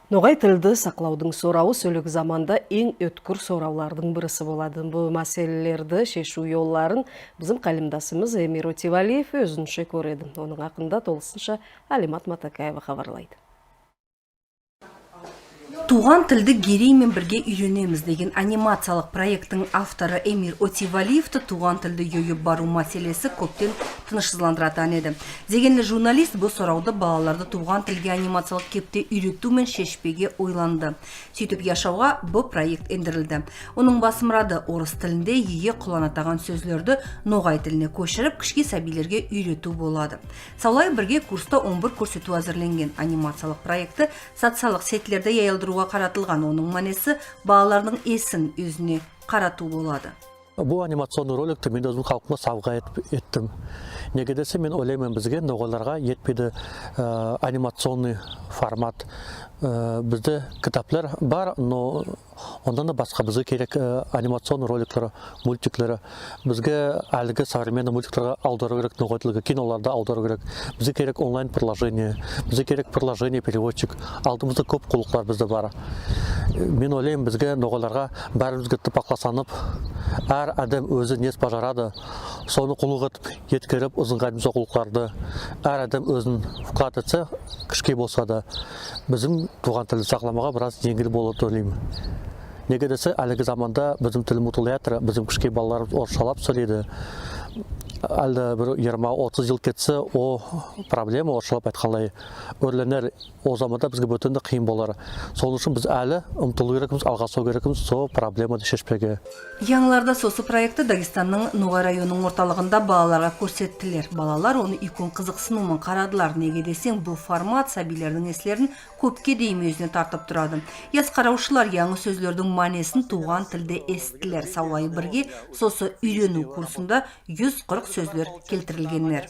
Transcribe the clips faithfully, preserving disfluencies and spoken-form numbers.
Ногай тилди саклавдынъ соравы соьлеги заманда энъ оьткир соравлардынъ бириси болады. Бу маьселелерди шешуьв йолларын бизим калемдасымыз Эмир Отевалиев оьзинше коьреди. Онынъ акында толысынша Алимат Матакаева хабарлайды. «Тувган тилди Герей мен бирге уьйренемиз» деген анимациялык проекттинъ авторы Эмир Отевалиевти тувган тилди йойып барув маьселеси коьптен тынышсызландыратаган эди. Дегенде журналист бу соравды балаларды тувган тилге анимациялык кепте уьйретуьв мен шешпеге ойланды. Суьйтип яшавга бу проект эндирилди. Онынъ бас мырады орыс тилинде йийи кулланатаган соьзлерди ногай тилине коьширип, кишкей саьбийлерге уьйретуьв болады. Савлай бирге курста он бир коьрсетуьв аьзирленген. Анимациялык проектти социаллык сетьлерде яйылдырувга каратылган. Онынъ маьнеси балалардынъ эсин оьзине каратув болады. Бу анимационный роликти мен оьзим халкыма савга этип, эттим. Неге десе, мен ойлайман, бизге, ногайларга, етпейди, э, анимационный формат. Э, бизде китаплар бар, но оннан да баска бизге керек, э, анимационный роликлер, мультиклер. Бизге аьлиги современный мультиклерге авдарув керек ногай тилге, киноларды авдарув керек. Бизге керек онлайн-приложение, бизге керек приложение-переводчик. Алдымызда коьп куллыклар бизде бар. Мен ойлайман, бизге, ногайларга, баьримизге иттифакласланып, аьр аьдем оьзи не бажарады, соны куллык этип, еткерип, ызынга дейим сол куллыкларды аьр аьдем оьзин вклад этсе, кишкей болса да, бизим тувган тилди сакламага бираз енъил болар деп ойлайман. Неге десе, аьлиги заманда бизим тилимиз умытылып ятыр, бизим кишкей балаларымыз орысшалап соьйлейди. Аьли де бир йырма-отыз йыл кетсе, о проблема, орысшалап айткандай, оьрленер. О заманда бизге боьтен де кыйын болар. Сонынъ уьшин биз аьли умтылув керекпиз, алга шыгув керекпиз сол проблемады шешпеге. Янъыларда сосы проектти Дагестандынъ Ногай районынынъ орталыгында балаларга коьрсеттилер. Балалар оны уьйкен кызыксынув ман карадылар. Неге десенъ, бу формат саьбийлердинъ эслерин коьпке дейим оьзине тартып турады. Яс каравшылар янъы соьзлердинъ маьнесин тувган тилде эситтилер. Савлай бирге сосы уьйренуьв курсында юз кырк соьзлер келтирилгенлер.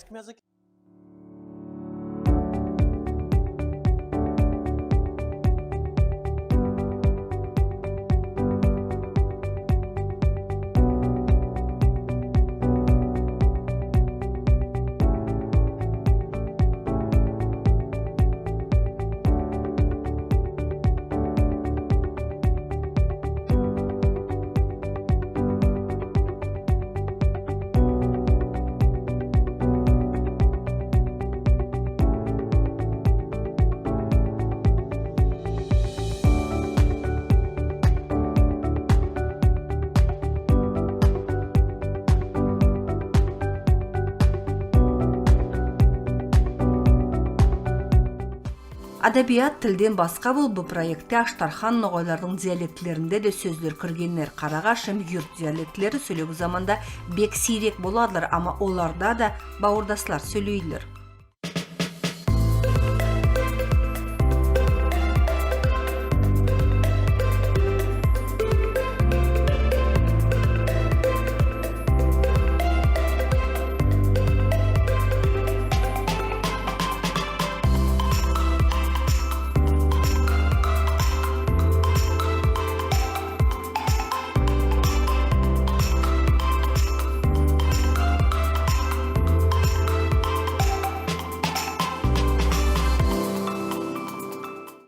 Адабият тилден баска болып, бу проектте аштархан ногайлардынъ диалектлеринде де соьзлер киргенлер. Карагаш эм юрт диалектлери соьлеги заманда бек сийрек боладылар, ама оларда да бавырдаслар соьйлейдилер.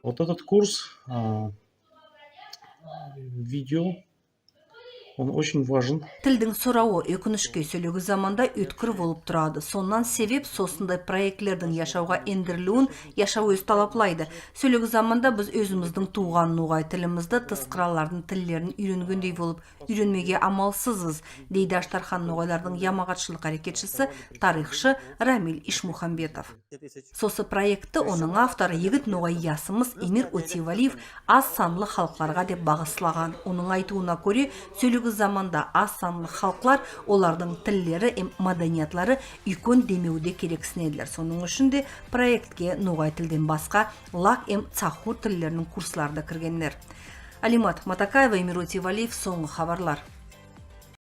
Вот этот курс, а, видео, он очень важен. Тилдинъ соравы, оькинишке, соьлеги заманда оьткир болып турады. Соннан себеп, сосындай проектлердинъ яшавга эндирилуьвин яшав оьзи талаплайды. Соьлеги заманда биз оьзимиздинъ тувган ногай тилимизди тыс кыраллардынъ тиллерин уьйренгендей болып уьйренмеге амалсызбыз, дейди Аштархан ногайлардынъ ямагатшылык аьрекетшиси, тарихшы Рамиль Ишмухамбетов. Сосы проектти онынъ авторы, йигит ногай ясымыз Эмир Отевалиев аз санлы халкларга деп багыслаган. Онынъ айтувына коьре, соьлеги заманда аз санлы халклар, олардынъ тиллери эм маданиятлары уьйкен демевде керексинедилер. Сонынъ уьшин де проектке ногай тилден баска лак эм цахур тиллерининъ курслары да киргенлер. Алимат Матакаева, Эмир Отевалиев, сонъгы хабарлар.